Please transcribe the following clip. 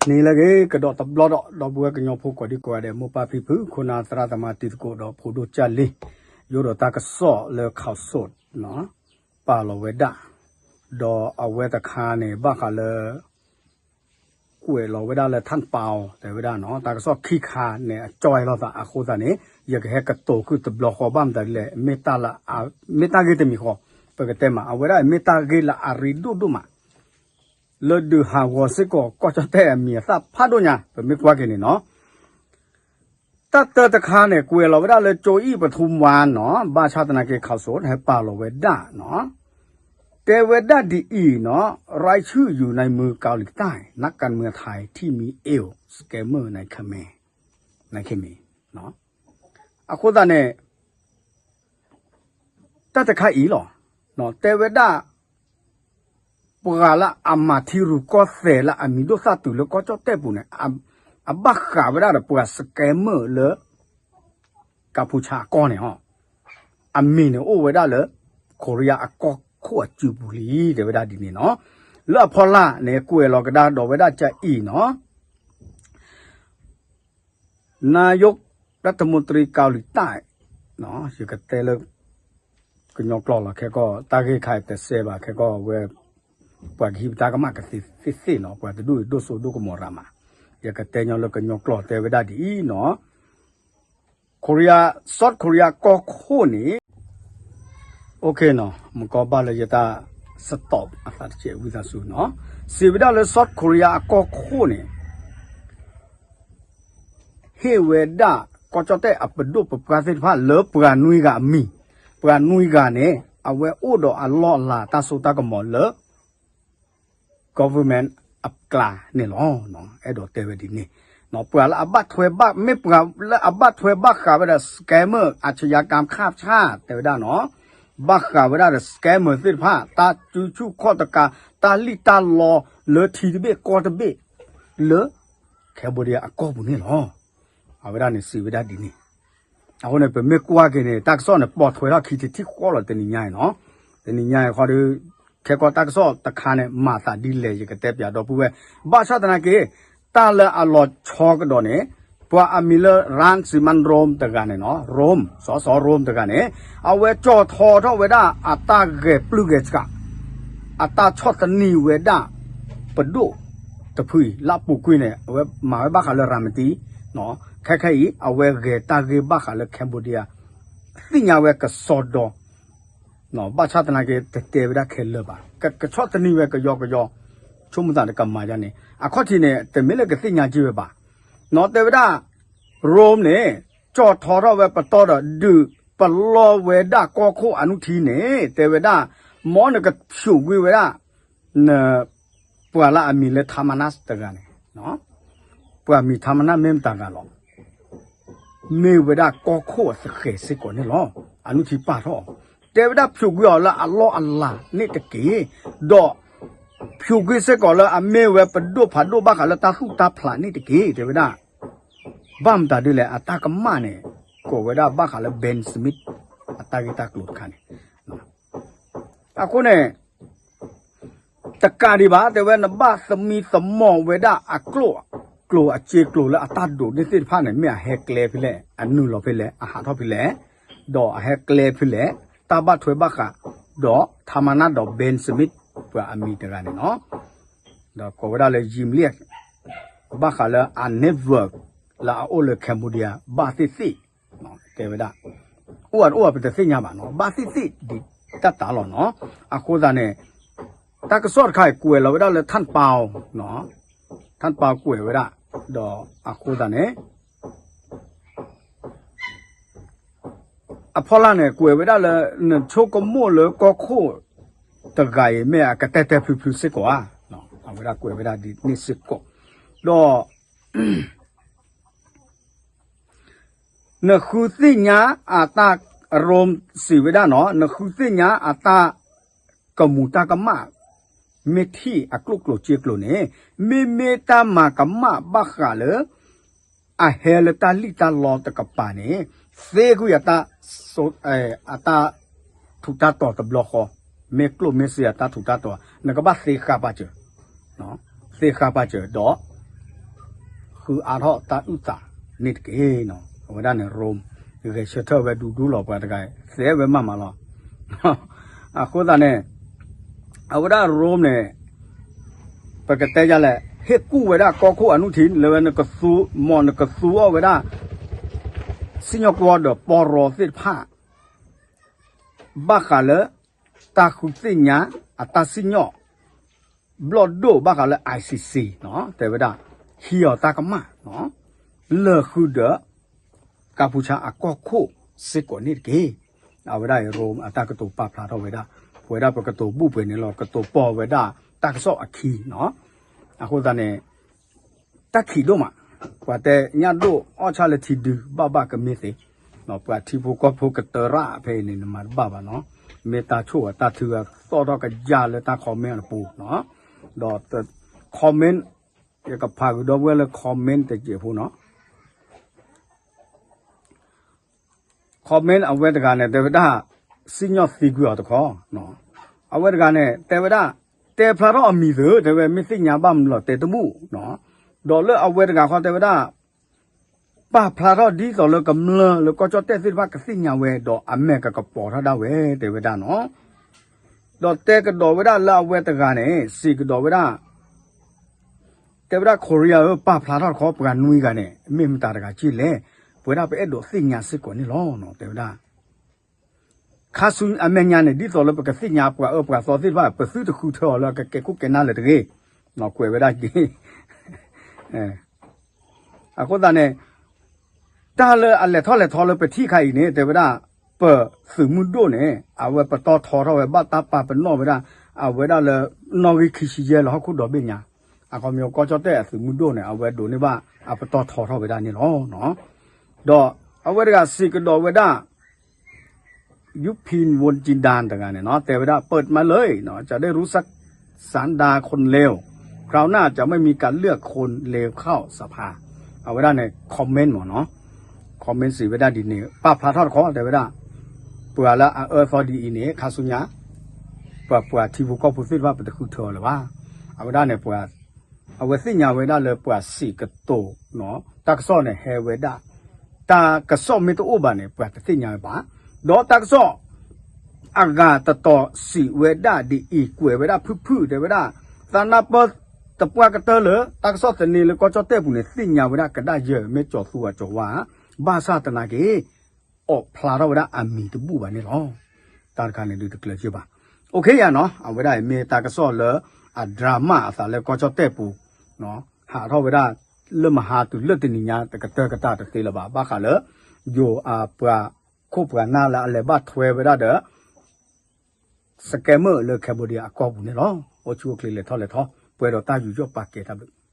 နံၤလၢအဂ့ၤ ကဒီးတဘျီဒီး ဒီပုၢ်ဝဲၢ်ကညီဖိကိးဒံကိးဂၤဒဲး မိၢ်ပၢ်ဖံဖု ခိၣ်နၢ်သရၣ်သမါတံၤသကိးဒီးဖိဒိၣ်ကၢ်လံ, ယအိၣ်ဒီးတၢ်ကစီၣ်လၢ ข่าวสด နီၤ, ပာ်လီၤဝဲဒၣ်, ဒီးအဝဲတခါန့ၣ် ဘၣ်ဃးလၢ ကွဲးလီၤဝဲဒၣ်လၢ ထၣ်ပၣ် တဲဝဲဒၣ်နီၤ, တၢ်ကစီၣ်ခံခါန့ၣ် အကၠီဝဲလိာ်သးအဃိသတးန့ၣ် ယကဟဲကတိၤဃုာ်တဘျီဃီ ဘၣ်မတၤဒ်လဲၣ်, မ့ၢ်တၢ်ဂ့ၢ်တမံၤဃီ, ပကတဲမး အဝဲဒၣ်မ့ၢ်တၢ်ဂ့ၢ်လၢအရ့ဒိၣ်ဒိၣ်မး လၢဒုးဟးဂီၤစ့ၢ်ကီး ကီၢ်ကၠီၣ်တဲၣ်အမံၤအသၣ်ဖးဒိၣ်ညါ, ပမ့ၢ်ကွၢ်က့ၤန့ၣ်နီၤ, တၢ်တၢတခါန့ၣ် ကွဲးလီၤဝဲဒၣ်လၢ ကၠိအံၣ်ပထူမါနီၤ, ဘၣ်ဆၣ်သနာ်က့ ข่าวสด ဟဲပာ်လီၤဝဲဒၣ်နီၤ, တဲဝဲဒၣ်ဒ်အံၤနီၤ, รายชื่ออยู่ในมือเกาหลีใต้ นักการเมืองไทยที่มีเอี่ยว scammer ในเขมร အဃိသတးန့ၣ် တၢ်တခါအံၤလီၤ, တဲဝဲဒၣ် ပှၤလၢအမၤထံရူၢ်ကီၢ်သဲးလၢအမံၤဒိၣ်သၣ် တုၤလၢကီၢ်ကၠီၣ်တဲၣ်ပူၤန့ၣ် အဘၣ်ဃးဝဲဒၣ်ဒီးပှၤ scammer လၢ ကၣ်ဖူဆါအကီၢ်န့ၣ်ဟီ, အမံၤန့ၣ်အိၣ်ဝဲဒၣ်လၢ ခိရံယါအကီၢ်ခိၣ်အစုပူၤလံ တဲဝဲဒၣ်ဒ်န့ၣ်နီၤ, လၢအဖီလာ်န့ၣ် ကွဲးလီၤကဒါဒီးဝဲဒၣ်ကအံၤနီၤ นายกรัฐมนตรีเกาหลีใต้ ယကတဲလၢ ကညီကျိာ်လီၤ ခဲကီၢ် တၢ်ဂ့ၢ်ခါအံၤတစဲးဘၣ် ခဲကီၢ်ဝဲ ပှၤကဟံးပတၢ်ကမၣ်ကသ့သ့သ့နီၤ ပှၤတဒူၣ်အံၤဒိၣ်စိဒိၣ်ကမီၤရၤမး, ယကတဲညီလၢကညီကျိာ်တဲဝဲဒၣ်ဒ်အံၤနီၤ, Korea, South Korea ကီၢ်ခိၣ်န့ၣ် OK နီၤ မ့ၢ်ကီဘၣ်လၢယတၢ် stop အသးတစဲးဝံသးစူၤနီၤ, စံးဝဲဒၣ်လၢ South Korea အကီၢ်ခိၣ်န့ၣ် ဟ့ၣ်ဝဲဒၣ် ကီၢ်ကၠီၣ်တဲၣ်အပဒိၣ်ပပှၢ်သ့ၣ်တဖၣ်လၢပှၤနွံဂၤအမံၤ, ပှၤနွံဂၤန့ၣ် အဝဲအိၣ်ဒီးအလီၢ်အလၤတၢ်စိတၢ်ကမီၤလၢ government အကျါန့ၣ်လီၤ. အဲၣ်ဒိးတဲဝဲဒ်န့ၣ်, ပှၤလၢအဘၣ်ထွဲဘၣ် မ့ၢ်ပှၤလၢအဘၣ်ထွဲဘၣ်ဃးဝဲဒၣ် scammer အชญากรรมข้ามชาติ တဲဝဲဒၣ်နီၤ, ဘၣ်ဃးဝဲဒၣ်ဒီး scammer သ့ၣ်တဖၣ် တၢ်စုဆူၣ်ခီၣ်တကး တၢ်လံၣ်တၢ်လီလၢထံတဘ့ၣ်ကီၢ်တဘ့ၣ် လၢ Cambodia အကီၢ်ပူၤန့ၣ်လီၤ. အဝဲဒၣ်န့ၣ်စံးဝဲဒၣ်ဒ်န့ၣ်, အဃိန့ၣ် ပမ့ၢ်ကွၢ်က့ၤန့ၣ် တၢ်ကစီၣ်န့ၣ် ပိာ်ထွဲထီၣ်ခံထံထံဃီလီၤ တနံၤညါအံၤနီၤ, တနံၤညါအံၤဃီဒီး ခဲကီၢ်တၢ်ကစီၣ်တခါန့ၣ် မၤသးဒ်လဲၣ် ယကတဲပၠးဒီပုၢ်ဝဲၢ်, ဘၣ်ဆၣ်သနာ်က့ တၢ်လၢအလီၤဆီကဒီးန့ၣ် ပှၤအမံၤလၢ Run Simon Rome တဂၤန့ၣ်နီၤ, Rome စီၤစီၤ Rome တဂၤန့ၣ် အဝဲကၠီၣ်ထီထီၣ်ဝဲဒၣ်အတၢ်ဂဲၤပျုၢ်ဂဲၤဆှး အတၢ်ဆီၣ်သနံးဝဲဒၣ် ပဒိၣ်တဖုအံၤ လၢအပူၤကွံာ်န့ၣ် အဝဲမၤဝဲဘၣ်ဃးလၢ ရၤမတံ ခဲခဲအံၤ အဝဲဂဲၤတၢ်ဂ့ၢ်ဘၣ်ဃးလၢ Cambodia သ့ၣ်ညါဝဲကစီဒီ ဘၣ်ဆၣ်သနာ်က့ တတဲဝဲဒၣ်ခဲလၢာ်ဘၣ်, ကဆီၣ်သနံးဝဲကယီကယီ, ဆိကမိၣ်သးတကမၤယါန့ၣ် အခီၣ်ထံးန့ၣ် တမ့ၢ်လၢကသ့ၣ်ညါက့ၤဝဲဘၣ်, နီၤတဲဝဲဒၣ် Rome န့ၣ် ကၠီၣ်ထီထီၣ်ဝဲပတီၢ်ဒီး ဒုးပလီၢ်ဝဲဒၣ်ကီၢ်ခိၣ်အနုထံန့ၣ် တဲဝဲဒၣ် မ်နကဖျိးကွံာ်ဝဲဒၣ် န ပှၤလၢအမံၤလၢ Tamanas တဂၤန့ၣ်, ပှၤမံၤ Tamanas မ့ၢ်မတၤဂၤလီၤ, မ့ၢ်ဝဲဒၣ်ကီၢ်ခိၣ်အသဃဲၤစ့ၢ်ကီးန့ၣ်လီၤ. အနုထံပာ်ထီၣ်အီၤ, တဲဝဲဒၣ်ဖျိးကွံာ်အီၤလၢအလီၢ်အလၤန့ၣ်တက့ၢ်, ဒီးဖျိးကွံာ်စ့ၢ်ကီးလၢအမ့ၢ်ဝဲပဒိၣ်ဖးဒိၣ်ဘၣ်ဃးလၢတၢ်သူၣ်တၢ်ဖျးန့ၣ်တက့ၢ် တဲဝဲဒၣ်, ဘၣ်မတၤဒ်လဲၣ် အတၢ်ကမၣ်န့ၣ် ကိးဝဲဒၣ်ဘၣ်ဃးလၢ Ben Smith အတၢ်ဂ့ၢ်တၢ်ကျိၤတခါန့ၣ် အဃိန့ၣ် တကးဒံးဘၣ် တဲဝဲ နဘၣ်သမံသမိးဝဲဒၣ်အကျိၣ်ကျိၤအစ့ကျိၤလၢအတၢ်ဒိးန့ၢ်သ့ၣ်တဖၣ်န့ၣ် မ့ၢ်အဟဲကျဲဖဲလဲၣ်, အနုာ်လီၤဖဲလဲၣ်, အဟးထီၣ်ဖဲလဲၣ်, ဒီးအဟဲကျဲဖဲလဲၣ်, တၢ်ဘၣ်ထွဲဘၣ်ဃး, ဒီး Tamanas ဒီး Ben Smith ပှၤအမံၤတဂၤန့ၣ်နီၤ, ဒီးကိးဝဲဒၣ်လၢ ယံၤမလ့ၣ် ဘၣ်ဃးလၢအ network လၢအအိၣ်လၢ Cambodia ဘၣ်သ့ၣ်သ့ၣ် တဲဝဲဒၣ်, အိၣ်အတအိၣ်ပတသ့ၣ်ညါဘၣ်နီၤ, ဘၣ်သ့ၣ်သ့ၣ်ဒံးတၢ်တၢ်လီၤနီၤ, အဃိသတးန့ၣ် တၢ်ကစီၣ်တခါအံၤကွဲးလီၤဝဲဒၣ်လၢ ထၣ်ပၣ် ထၣ်ပၣ်ကွဲးဝဲဒၣ်, ဒီးအဃိသတးန့ၣ် အဖီလာ်န့ၣ် ကွဲးဝဲဒၣ်လၢ နဆိကမိၣ်လၢကီၢ်ခိၣ်တဂၤအံၤ မ့ၢ်အကတဲတဲဖျုးဖျုးစ့ၢ်ကီးဧါ, အဝဲဒၣ်ကွဲးဝဲဒၣ်ဒ်န့ၣ်စ့ၢ်ကီး, ဒီး နဃုသ့ၣ်ညါအတၢ် Rome စံးဝဲဒၣ်နီၤ, နဃုသ့ၣ်ညါအတၢ်ကမူၤတၢ်ကမၣ် မ့ၢ်ထံၣ်အကျိၣ်ကျိၤစ့ကျိၤန့ၣ် မ့မ့ၢ်တၢ်မၤကမၣ်ဘၣ်ဃးလၢ အဟဲလၢတၢ်လံၣ်တၢ်လီတကပၤန့ၣ် သ့ကွံာ်အတၢ် အတၢ်ထူးတၢ်တီၤတဘျီဃီ, မ့ၢ်ကျိၣ်မ့ၢ်စ့အတၢ်ထူးတၢ်တီၤ နကဘၣ်သ့ဃာ်ပာ်စၢၤ, သ့ဃာ်ပာ်စၢၤဒီး ဃုအါထီၣ်တၢ်အုၣ်သးန့ၣ်တက့ၢ်. အဝဲဒၣ်န့ၣ် Rome ဂဲၤဆၢထၢၣ်ဝဲဒူဒူလီၤ ပှၤတဂၤ သဲဝဲမးမးလီၤ. အဃိသတးန့ၣ် အဝဲဒၣ် Rome န့ၣ် ပကတဲယလဲၣ် ဟ့ၣ်ကူၣ်ဝဲဒၣ်ကီၢ်ခိၣ်အနုထံ လၢဝဲနကသူ မ်နကသူအီၤဝဲဒၣ် စံၣ်ညီၣ်ကွီၢ်ဒီးပီၢ်ရီသ့ၣ်တဖၣ် ဘၣ်ဃးလၢ တၢ်ဃုသ့ၣ်ညါအတၢ်စံၣ်ညီၣ် ဘျီၣ်ဒိၣ်ဘၣ်ဃးလၢ I C C တဲဝဲဒၣ် ဟံးအီၤတၢ်ကမၣ် လၢာ်ဃုာ်ဒီး ကၢ်ဖူဆါအကီၢ်ခိၣ်စ့ၢ်ကီးန့ၣ်တက့ၢ်. အဝဲဒၣ်အံၤ Rome အတၢ်ကတိၤပာ်ဖျါထီၣ်ဝဲဒၣ် ပဝဲဒၣ်ပကတိၤဘူၣ်ပှဲၤန့ၣ်လီၤ ကတိၤပီၢ်ဝဲဒၣ်တၢ်ကစီၣ်အခံန့ၣ်. အဃိသတးန့ၣ် တၢ်ခံးဒိၣ်မး ပှၤတဲညၣ်ဒိၣ်အီၣ်ဆၣ်လၢထံဒု ဘၣ်ဘၣ်ကမ့ၢ်သ့ ပှၤထံဖိကီၢ်ဖိကတၢၢ်ရၣ်ဖဲအံၤန့ၣ် နမၤတဘၣ်ဘၣ်နီၤ. မ့ၢ်တၢ်ဆိၣ်အတၢ်ထုကဖၣ်သီၣ်ထီၣ်ကယၢ်လၢတၢ် comment အပူၤနီၤ. ဒီး comment ယကဖးဂုာ်ဒီပုၢ်ဝဲၢ်လၢ comment တစဲးဖိနီၤ. comment အဝဲတဂၤန့ၣ် တဲဝဲဒၣ် စံၣ်ညီၣ်သံကွံာ်အီၤတခီ အဝဲတဂၤန့ၣ် တဲဝဲဒၣ် တဲဖျါထီၣ်အမံၤသ့ တဲဝဲ မ့ၢ်သ့ၣ်ညါဘၣ်မနုၤလီၤ တဲတဘူၣ်. ဒီးလၢအဝဲတဂၤဃီတဲဝဲဒၣ် ပာ်ဖျါထီၣ်ဒ်သိးလၢကမျၢၢ်လၢကီၢ်ကၠီၣ်တဲၣ်သ့ၣ်တဖၣ်ကသ့ၣ်ညါဝဲ ဒီးအမဲာ်ကကပီၤထီၣ်ဒၣ်ဝဲ တဲဝဲဒၣ်နီၤ. ဒီးတဲကဒီးဝဲဒၣ်လၢအဝဲတဂၤန့ၣ် စံးကဒီးဝဲဒၣ် တဲဝဲဒၣ် Korea ဧၢ ပာ်ဖျါထီၣ်တခီ ပှၤနွံဂၤန့ၣ် မ့ၢ်မတၤတဂၤက့လဲၣ်, ပဝဲဒၣ်ပအဲၣ်ဒိးသ့ၣ်ညါစ့ၢ်ကီးန့ၣ်လီၤ တဲဝဲဒၣ်. ခါဆူအမဲာ်ညါန့ၣ် ဒ်သိးလၢပကသ့ၣ်ညါပှၤအၢပှၤသီသ့ၣ်တဖၣ် ပသုတဃုထၢအီၤလၢအကကဲခိၣ်ကဲနၢ်လၢၤတဂ့ၤ, ကွဲးဝဲဒၣ်က့ အဃိသတးန့ၣ် တၢ်လၢအလဲၤထီၣ်လဲၤထီလၢပထံၣ်ခါအံၤန့ၣ် တဲဝဲဒၣ် ပသုးမုၢ်ဒိၣ်န့ၣ် အဝဲပတီၢ်ထီထီၣ်ဝဲဘၣ်တၢ်ပာ်ပနီၣ်ဝဲဒၣ် အဝဲဒၣ်လၢ နီၣ်ဂံၢ်ခံဆံယဲၢ်လၢဟီၣ်ခိၣ်ဒီဘ့ၣ်ညါ, အခီပညီကီၢ်ကၠီၣ်တဲၣ်အသုးမုၢ်ဒိၣ်န့ၣ် အဝဲဒိးန့ၢ်ဘၣ်အပတီၢ်ထီထီၣ်ဝဲဒၣ်န့ၣ်လီၤ. ဒီးအဝဲတဂၤစံးကဒီးဝဲဒၣ် ယူဖံဝိၣ်ကံဒၣ်တဂၤန့ၣ်နီၤ တဲဝဲဒၣ် เปิดมาเลย จะได้รู้สันดานคนเลว คราวหน้าจะไม่มีการเลือกคนเลวเข้าสภา အဝဲဒၣ်န့ၣ် comment မ့ၢ်နီၤ comment စံးဝဲဒၣ်ဒ်န့ၣ် ပာ်ဖျါထီၣ်တခီ တဲဝဲဒၣ် ပှၤလၢအအၢသီဒ်အံၤန့ၣ် ခါဆူညါ ပှၤပှၤထံဖိကီၢ်ဖိသ့ၣ်တဖၣ် ပတဃုထၢအီၤလၢၤဘၣ်. အဝဲဒၣ်န့ၣ် ပှၤ အဝဲသ့ၣ်ညါဝဲဒၣ်လၢပှၤစံးကတိၤ တၢ်ကစီၣ်န့ၣ်ဟဲဝဲဒၣ် တၢ်ကစီၣ်မ့ၢ်တအိၣ်ဘၣ်န့ၣ် ပှၤတသ့ၣ်ညါဝဲဘၣ်. ဒီးတၢ်ကစီၣ် အဂၤတတီၤစံးဝဲဒၣ်ဒ်အံၤ ကွဲးဝဲဒၣ်ဖုၣ်ဖုၣ်တဲဝဲဒၣ် သးနၢ်ပၢၢ်တပှၢ်ကတၢၢ်လၢ တၢ်ကစီၣ်သန့လၢကီၢ်ကၠီၣ်တဲၣ်ပူၤန့ၣ် သ့ၣ်ညါဝဲဒၣ်ကဒါယဲၢ် မ့ၢ်ကၠီၤသူအကၠီၤဝါ ဘၣ်ဆၣ်သနာ်က့ အီၣ်ဖျါထီၣ်ဝဲဒၣ်အမံၤတဘူၣ်ဘၣ်န့ၣ်လီၤ. တၢ်တခါန့ၣ်ဒုးတကျၢၤက့ဘၣ်. OK ယၤနီၤ အဝဲဒၣ်အံၤမ့ၢ်တၢ်ကစီၣ်လၢအ drama အသးလၢကီၢ်ကၠီၣ်တဲၣ်ပူၤ ဟးထီၣ်ဝဲဒၣ် လၢမဟါတုၤလၢတနံၤညါ တကတၢၢ်ကတၢၢ်တသ့လၢၤဘၣ် ဘၣ်ဃးလၢ ယိၤအပှၤခိၣ်ပှၤနၢ်လၢအလဲၤဘၣ်ထွဲဝဲဒၣ်ဒီး scammer လၢ Cambodia အကီၢ်ပူၤန့ၣ်လီၤ. အိၣ်ဆူၣ်အိၣ်ချ့လဲၤထီၣ်လဲၤထီ ပှဲၤဒီးတၢ်ယူးယီၣ်ပာ်ကဲတၢ်ဘျုး